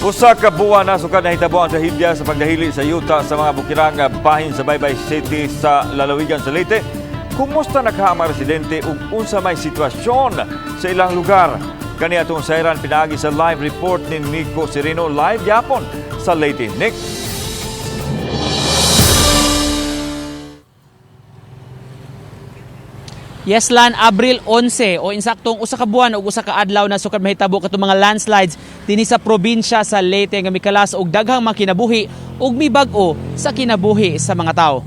1 ka buwan na sukad nahitabo ang trahedya sa pagdahili sa yuta sa mga bukirang bahin sa Baybay City sa lalawigan sa Leyte. Kumusta na ka ang mga residente ug unsa may sitwasyon sa ilang lugar? Kani atong sayran pinaagi sa live report ni Nico Sereno, live gyapon sa Leyte. Nick. Yes, Lan, Abril 11 o insaktong 1 ka buwan ug 1 ka adlaw na sukad mahitabo katong mga landslides dinhi sa probinsya sa Leyte nga mikalas og daghang mga kinabuhi ug mibag-o sa kinabuhi sa mga tawo.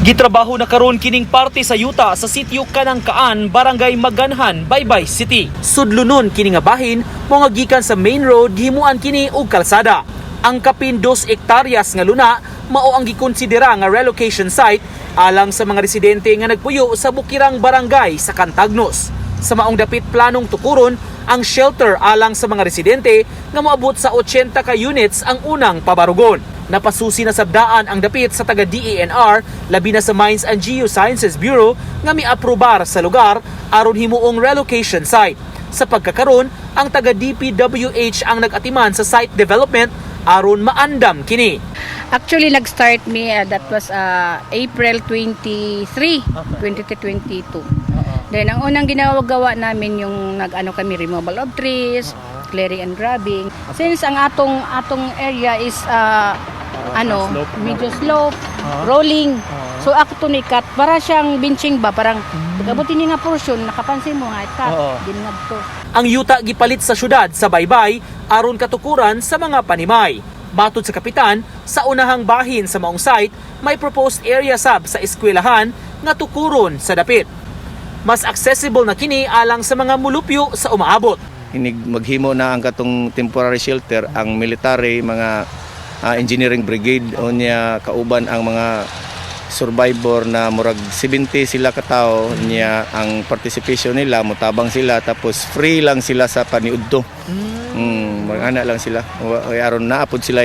Gitrabaho na karon kining parte sa yuta sa sitio Kanangkaan, Barangay Maganhan, Baybay City. Sudlonon kini nga bahin mo nga gikan sa main road gihimuan kini og kalsada. Ang kapin 2 hektaryas nga luna mao ang gikonsidera nga relocation site alang sa mga residente nga nagpuyo sa bukirang barangay sa Cantagnos. Sa maong dapit, planong tukuron ang shelter alang sa mga residente nga moabot sa 80 ka units ang unang pabarugon. Napasusi na sabdaan ang dapit sa taga DENR, labi na sa Mines and Geosciences Bureau nga miaprobar sa lugar aron himuong relocation site. Sa pagkakaron, ang taga DPWH ang nag-atiman sa site development aron maandam kini. Actually, nag-start me, that was April 23, 2022. Then, ang unang ginagawa namin yung nag-ano kami, removal of trees, clearing and grubbing. Since ang atong area is ano, medyo slope, rolling. So ako to ni cut para siyang benching ba, parang pag-abot ni nga portion, nakapansin mo nga cut din to. Ang yuta gipalit sa syudad sa Baybay aron katukuran sa mga panimay. Matod sa kapitan, sa unahang bahin sa maong site, may proposed area sab sa eskwelahan nga tukuron sa dapit. Mas accessible na kini alang sa mga mulupyo sa umaabot. Inig maghimo na ang katong temporary shelter ang military, mga engineering brigade, unya kauban ang mga survivor na murag 70 sila katawo. Niya ang participation nila, mutabang sila, tapos free lang sila sa paniudto. Mga ana lang sila. Aron naapod sila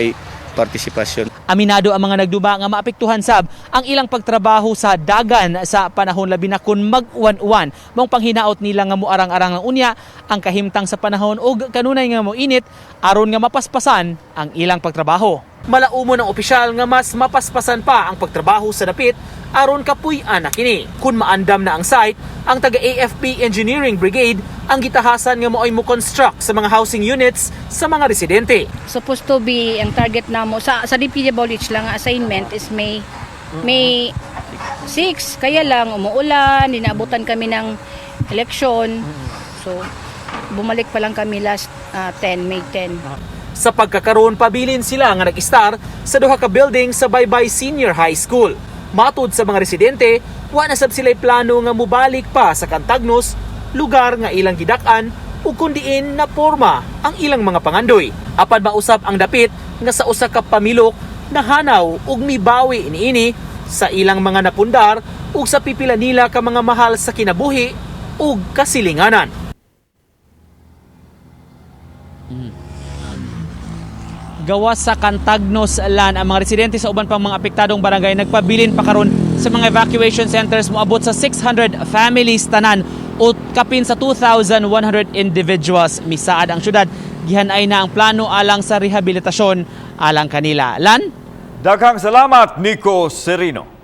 partisipasyon. Aminado ang mga nagduba nga maapektuhan sab ang ilang pagtrabaho sa dagan sa panahon, labi na kun mag-uwan-uwan. Maong panghinaot nila nga muarang-arang ang unya ang kahimtang sa panahon ug kanunay nga moinit aron nga mapaspasan ang ilang pagtrabaho. Malaumon ang opisyal nga mas mapaspasan pa ang pagtrabaho sa dapit aron kapuy-an na kini. Kung maandam na ang site, ang taga AFP Engineering Brigade ang gitahasan nga mo'y mo-construct sa mga housing units sa mga residente. Supposed to be ang target namo sa DPWH lang ang assignment is May 6, kaya lang umuulan, inaabutan kami ng election, so bumalik pa lang kami last 10 May 10. Sa pagkakaroon, pabilin sila nga nag-istar sa duha ka building sa Baybay Senior High School. Matud sa mga residente, wa na sab sila'y plano nga mubalik pa sa Cantagnos, lugar nga ilang gidak-an ug kundiin na porma ang ilang mga pangandoy. Apan mausap ang dapit nga sa usa ka pamilok nahanaw ug mibawi niini sa ilang mga napundar ug sa pipila nila ka mga mahal sa kinabuhi ug kasilinganan. Gawas sa Cantagnos, Lan, ang mga residente sa uban pang mga apektadong barangay nagpabilin pa karon sa mga evacuation centers. Moabot sa 600 families tanan o kapin sa 2,100 individuals. Misaad ang syudad, gihanay na ang plano alang sa rehabilitasyon alang kanila. Lan? Daghang salamat, Nico Serino.